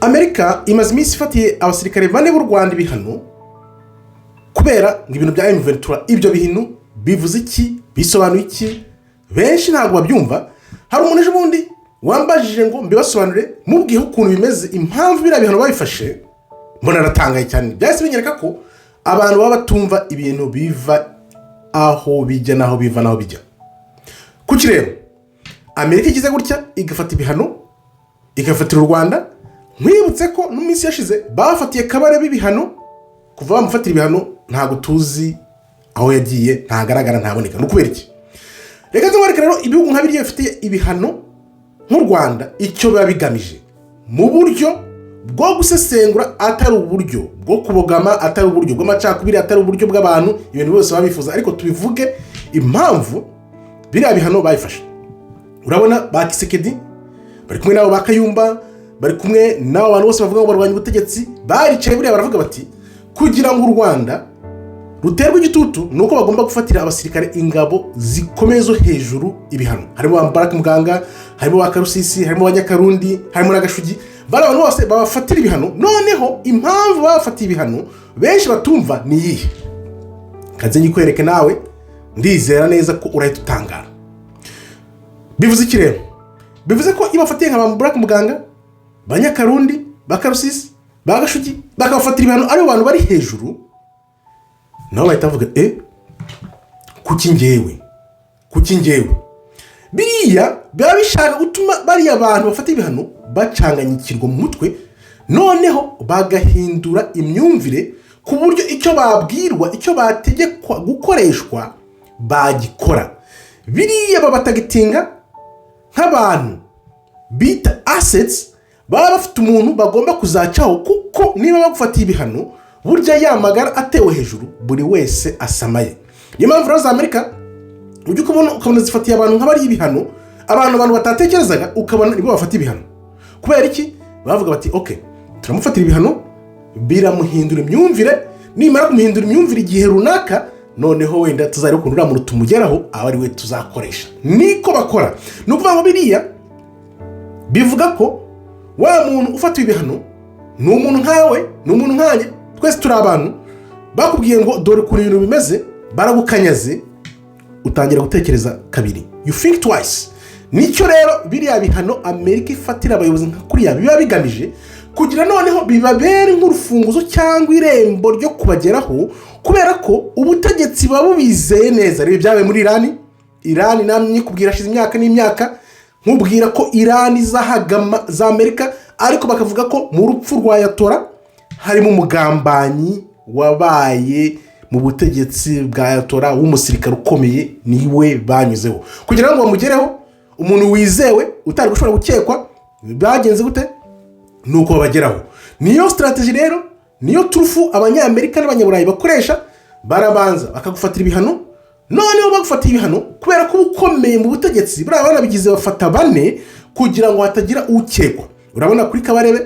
Amerika imaze iminsi ifatiye abasirikare bane b'u Rwanda ibihano kubera ngo ibintu bya M23. Ibyo bintu bivuze iki? Bisobanuye iki? Benshi ntabwo babyumva. Hari umuntu ejo bundi wambajije ngo mbibasobanurire, mubwiye ukuntu bimeze, impamvu biriya bihano babifashe, mbona aratangaye cyane. Byahise binyereka ko abantu baba batumva ibintu biva aho bijya n'aho biva n'aho bijya. Kuki rero Amerika igize gutya igafata ibihano, igafatira u Rwanda? Nkwibutse ko no mu minsi yashize bafatiye Kabarebe ibihano. Kuva bamufatira ibihano ntabwo tuzi aho yagiye, ntagaragara, ntaboneka. Ni ukubera iki? Reka nkwereke rero ibihugu nka biriya bifitiye ibihano nk'u Rwanda icyo biba bigamije mu buryo bwo gusesengura, atari uburyo bwo kubogama, atari uburyo bw'amacakubiri, atari uburyo bw'abantu ibintu byose baba bifuza, ariko tubivuge impamvu biriya bihano babifashe. Urabona ba Tshisekedi bari kumwe n'abo ba Kayumba, bari kumwe n'abo bantu bose bavuga ngo barwanya ubutegetsi. Baricaye buriya baravuga bati: "Kugira ngo u Rwanda ruterwe igitutu ni uko bagomba gufatira abasirikare, ingabo zikomeye zo hejuru ibihano." Harimo ba Mubarakh Muganga, harimo ba Karusisi, harimo ba Nyakarundi, harimo na Gashugi. Bari abantu bose babafatira ibihano. Noneho impamvu babafatiye ibihano benshi batumva ni iyihe? Kaze nyikwereke nawe, ndizera neza ko urahita utangara. Bivuze iki rero? Bivuze ko iyo bafatiye nka ba Mubarakh Muganga, ba Nyakarundi, ba Karusisi, ba Gashugi, bakabafatira ibihano ari bantu bari hejuru, nabo bahita bavuga: "E, kuki ngewe? Kuki ngewe?" Biriya biba bishaka gutuma bariya bantu bafata ibihano bacanganyikirwa mu mutwe, noneho bagahindura imyumvire ku buryo icyo babwirwa, icyo bategekwa gukoreshwa bagikora. Biriya babatargetinga nk'abantu bita assets, baba bafite umuntu bagomba kuzacaho, kuko niba bagufatiye ibihano, burya ya magara atewe hejuru buri wese asamaye. Niyo mpamvu rero za Amerika ujya ukabona zifatiye abantu nk'abariya ibihano, abantu batatekerezaga, ukabona nibo bafata ibihano. Kubera iki? Bavuga bati: "OK, turamufatira ibihano, biramuhindura imyumvire. Nimara kumuhindura imyumvire igihe runaka, noneho wenda tuzareba ukuntu uriya muntu tumugeraho, aba ari we tuzakoresha." Niko bakora. Ni ukuvuga ngo biriya bivuga ko wa muntu ufatiwe ibihano ni umuntu nkawe, ni umuntu nkanjye, twese turi abantu. Bakubwiye ngo dore ukuntu ibintu bimeze, baragukanyaze, utangira gutekereza kabiri, you think twice. Nicyo rero biriya bihano Amerika ifatira abayobozi nka kuriya biba bigamije kugira, noneho bibabere nk'urufunguzo cyangwa irembo ryo kubageraho, kubera ko ubutegetsi buba bubizeye neza. Reba ibyabaye muri Irani. Irani namwe nyikubwira, hashize imyaka n'imyaka nkubwira ko Irani izahagama za Amerika, ariko bakavuga ko mu rupfu rwa Ayatollah harimo umugambanyi wabaye mu butegetsi bwa Ayatollah w'umusirikare ukomeye, niwe banyuzeho kugira ngo bamugereho, umuntu wizewe utari gushobora gukekwa. Bagenze gute? Ni uko babageraho. Niyo strategy rero, niyo turufu Abanyamerika n'Abanyaburayi bakoresha. Barabanza bakagufatira ibihano, noneho bagufatiye ibihano, kubera ko uba ukomeye mu butegetsi, buriya banabigize bafata bane kugira ngo hatagira ukekwa. Urabona kuri Kabarebe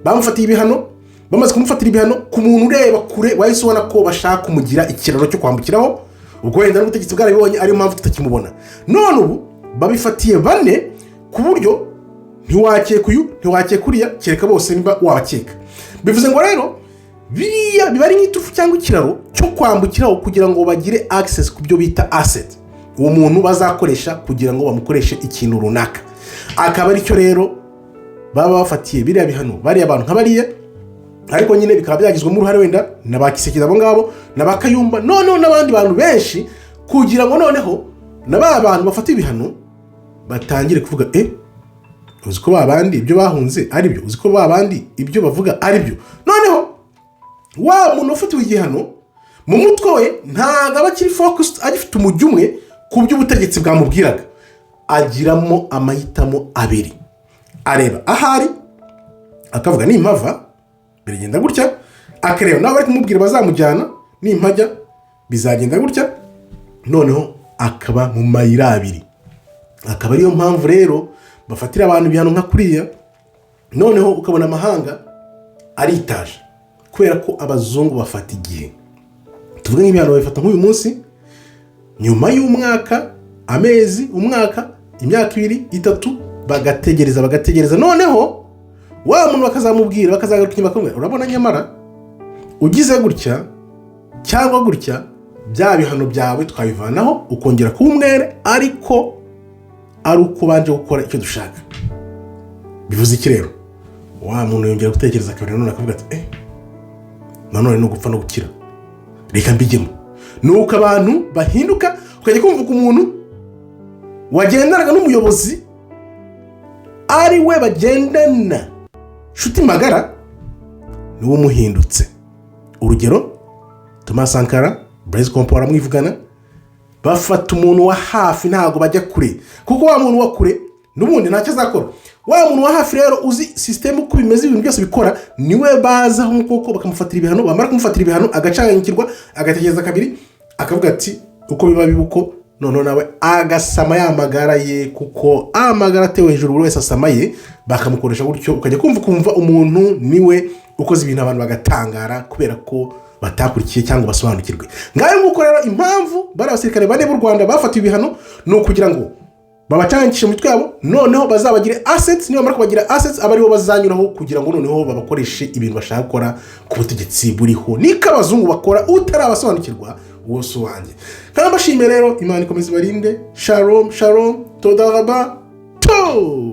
bamufatiye ibihano. Bamaze kumufatira ibihano, ku muntu ureba kure wahise ubona ko bashaka kumugira ikiraro cyo kwambukiraho. Ubwo wenda n'ubutegetsi bwarabibonye, ariyo mpamvu tutakimubona. None ubu babifatiye bane ku buryo ntiwakeka uyu, ntiwakeka uriya, kereka bose niba wabakeka. Bivuze ngo rero biriya biba ari nk'iturufu cyangwa ikiraro cyo kwambukiraho kugira ngo bagire access ku byo bita asset, uwo muntu bazakoresha kugira ngo bamukoreshe ikintu runaka. Akaba aricyo rero baba bafatiye biriya bihano bariya bantu nka bariya, ariko nyine bikaba byagizwemo uruhare wenda na ba Tshisekedi abo ngabo na ba Kayumba, noneho n'abandi bantu benshi, kugira ngo noneho na ba bantu bafata ibihano batangire kuvuga: "E, uzi ko ba bandi ibyo bahunze ari byo? Uzi ko ba bandi ibyo bavuga ari byo?" Noneho wa muntu ufatiwe igihano, mu mutwe we ntabwo aba akiri focused, agifite umujyi umwe ku byo ubutegetsi bwamubwiraga. Agiramo amahitamo abiri: areba ahari akavuga: "Nimpava biragenda gutya." Akareba nawe bari kumubwira bazamujyana: "Nimpajya bizagenda gutya." Noneho akaba mu mayira abiri. Akaba ariyo mpamvu rero bafatira abantu ibihano nka kuriya, noneho ukabona amahanga aritaje, kubera ko abazungu bafata igihe. Tuvuge nk'ibihano babifata nk'uyu munsi, nyuma y'umwaka, amezi, umwaka, imyaka 2, 3, bagategereza, bagategereza, noneho Wa muntu bakazamubwira, bakazagaruka inyuma bakamubwira: "Urabona, nyamara ugize gutya cyangwa gutya, bya bihano byawe twabivanaho, ukongera kuba umwere, ariko ari uko ubanje gukora icyo dushaka." Bivuze iki rero? Wa muntu yongera gutekereza kabiri, nanone akavuga ati: "Eh, nanone ni ugupfa no gukira, reka mbijyemo." Ni uko abantu bahinduka, ukajya kumva ko umuntu wagendanaga n'umuyobozi, ari we bagendana nshuti magara, niwe umuhindutse. Urugero, Thomas Sankara, Blaise Compaoré aramwivugana. Bafata umuntu wa hafi, ntabwo bajya kure, kuko wa muntu wa kure n'ubundi ntacyo azakora. Wa muntu wa hafi rero, uzi système uko bimeze, ibintu byose bikora, niwe bazaho nk'uko bakamufatira ibihano. Bamara kumufatira ibihano, agacanganyikirwa, agatekereza kabiri, akavuga ati: "Uko biba biba uko." Noneho nawe agasama ya magara ye, kuko amagara atewe hejuru, buri wese asama ye. Bakamukoresha gutyo, ukajya kumva ukumva umuntu niwe ukoze ibintu, abantu bagatangara kubera ko batakurikiye cyangwa basobanukirwe. Ngayo nguko rero impamvu bari abasirikare bane b'u Rwanda bafatiwe ibihano, ni ukugira ngo babacanganyikishe mu mitwe yabo, noneho bazabagire assets. Nibamara kubagira assets, abe aribo bazanyuraho kugira ngo noneho babakoreshe ibintu bashaka gukora ku butegetsi buriho. Niko abazungu bakora. Utarabasobanukirwa, uwo si uwanjye. Kandi mbashimiye rero, Imana ikomeza ibarinde. Shalom shalom, toda raba to.